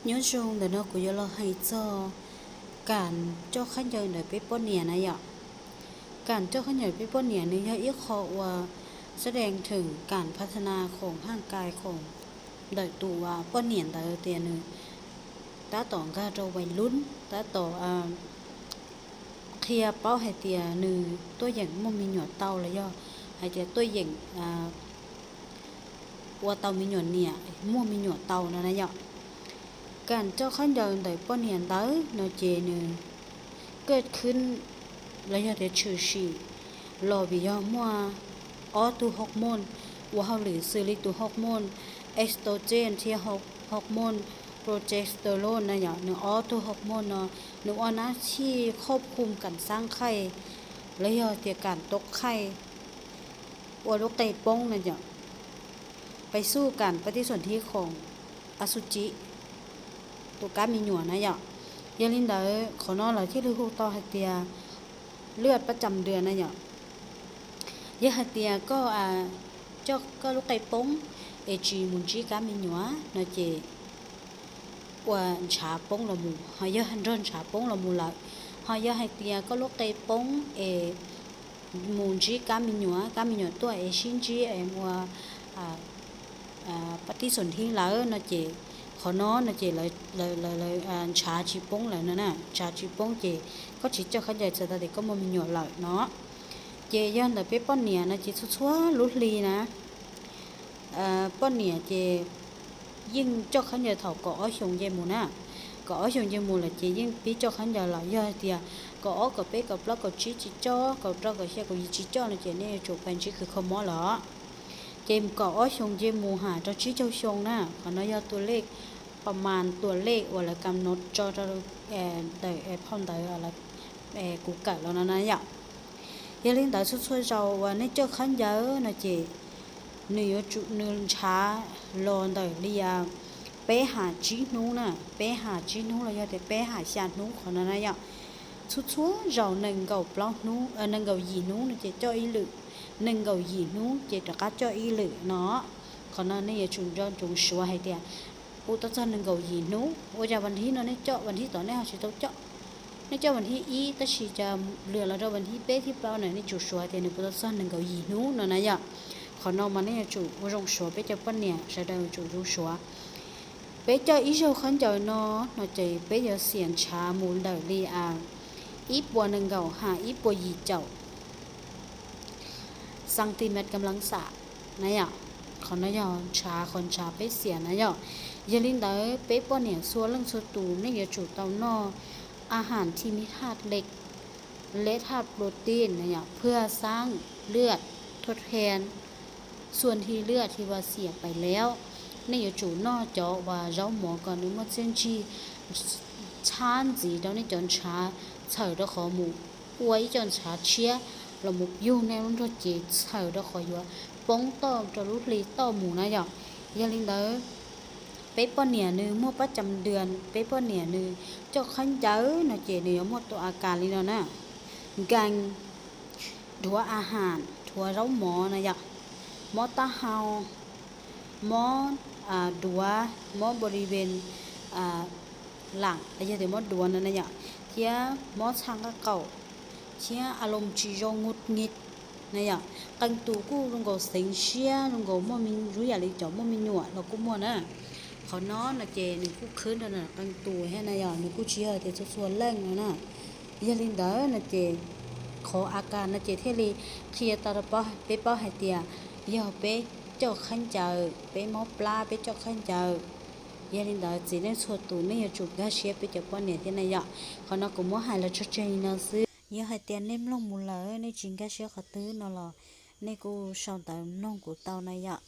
Nyob zoo, ntawm no kuv yuav los hais txog kam coj khaub ncaws ntawm peb poj niam na yom. Kam coj khaub ncaws peb poj niam nws yog ib qho uas sab dees theem kam phav tha na khoom haj kais khoom ntawm tus poj niam ntawd tias nws tab tom nkag rau vais lub, tab tom qhia paub hais tias nws tuaj yeem muaj me nyuam tau los yog hais tias tuaj yeem ua tau me nyuam niam, muaj me nyuam tau no na yom. Kam coj khaub ncaws ntawm poj niam ntawd no ces nws kaj khwb los yog tias tshwm sim los vim yog muaj ob tug hormone ua hauj lwm xws li tus hormone estrogen thiab hormone progesterone na yom. Nws ob tug hormone no nws ua nab txhij khoj khum kam xab khaij los yog tias kam tau khaij, ua lub qe poob na yom, pais xub kam pab tib xuam thib khoom a xu ci tus kab me nyuam na yom. Yog li ntawd qhov no lawv thiaj li hu tau hais tias lwj pab cam dua na yom. Yog hais tias koj coj koj lub qe poob es tsis mus ntsib kab me nyuam no ces ua ntshav poob los mus, ho yog nrog ntshav poob los mus lawm. Ho yog hais tias koj lub qe poob es mus ntsib kab me nyuam, kab me nyuam tuaj es sib ntsib es ua pab tib xuam thib lawm no ces qhov no no ces ntshav tsis poob lawm no na, ntshav tsis poob ces koj tsis coj khaub ncaws txhais tau tias koj muaj me nyuam lawm no. Ces yog ntawm peb poj niam no ces txhua txhua lub hli na, poj niam ces yeej coj khaub ncaws thaum kaum ob xyoos nce mus na. Kaum ob xyoos nce mus lawm ces yeej pib coj khaub ncaws los, yog hais tias kaum ob kaum peb kaum plaub kaum tsib tsis coj, kaum rau kaum xya kaum yim tsis coj no ces nej yuav tsum pais ntsib kws kho mob lawm. Ces kaum ob xyoos nce mus has rau tsib caug xyoo na, qhov no yog tus lej pa mas tus lej uas lawv kam no tso rau ntawm phau ntawv kuv kawm los no na yom. Yog li ntawd txhua txhua zaus uas nej coj khaub ncaws no ces nws yuav tsum nws ntshav los ntawm li peb ham tsib hnub na, peb ham tsib hnub los yog tias peb ham xya hnub qhov no na yom. Txhua txhua zaus nees nkaum plaub hnub, nees nkaum yim hnub no ces coj ib lwm, nees nkaum yim hnub ces rov qab coj ib lwm no. Qhov no nej yuav tsum nco ntsoov suav hais tias kuv tau txog nees nkaum yim hnub, ua cas vas thib no nej coj, vas thib tom nej ho tsis tau coj. Nej coj vas thib ib tab sis cas lwm los rau vas thib peb thib plaub na, nej tsum suav tias nws kuv tau txog nees nkaum yim hnub no na yom. Qhov no mas nej yuav tsum ua zoo suav, peb cov poj niam sawv daws yuav tsum zoo suav. Peb coj ib zaug khaub ncaws no, no ces peb yuav xiam ntshav mus ntawm li ib puas nees nkaum ham ib puas yim caum xas tis mev kam lees xam na yom. Qhov no yog ntshav, qhov ntshav peb xiam na yom. Yog li ntawd peb poj niam txhua leej txhua tus nej yuav tsum tau noj a has thi mi thaj lej, lej thaj protein na yom, phwj xab lwj thuj hen xuas thi lwj thi vas xiam pais lawm. Nej yuav tsum noj cov uas zaub mov kom nws muaj txiaj ntsig txhab ntxiv rau nej cov ntshav, txhawm rau qhov mus ua ib co ntshav tshiab los mus yug nej lub nrog cev, txhawm rau qhov yuav poob toj rau lub hli toj mus na yom. Yog li ntawd peb poj niam nws muaj pab cam dua, peb poj niam nws coj khaub ncaws no ces nws yuav muaj tus a kas li no na: nkees, dhuav a has, dhuav zaub mov na yom, mob taub hau, mob duav, mob npau li ves lam los yog tias mob duav no na yom, thiab mob txha nqaj qaum, thiab a loo tsis zoo ngu nyij na yom. Qee tus kuj zoo nkaus xeev siab, zoo nkaus muaj me, zoo yam li cov muaj me nyuam los kuj muaj na. Qhov no no ces nws kuj khwb rau qee tus thiab na yom, nws kuj tsis yog tias txhua txhua leej no na. Yog li ntawd no ces qhov a kas no ces thiaj li qhia tau rau peb paub hais tias yog peb coj khaub ncaws, peb mob plab peb coj khaub ncaws. Yog li ntawd txiv neej txhua tus nej yuav tsum nkag siab peb cov poj niam thiab na yom. Qhov no kuv muab hais los tso tseg li no xwb. Yog hais tias nej mloog mus lawm nej tsis nkag siab qhov twg no los nej kuj sau ntawv mloog kuv tau na yom.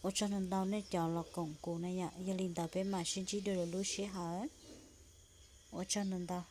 Ua tsaug ntau ntau nej cov los koom kuv na yom. Yog li ntawd peb mam sib ntsib dua lwm lub sij hawm. Ua tsaug ntau ntau.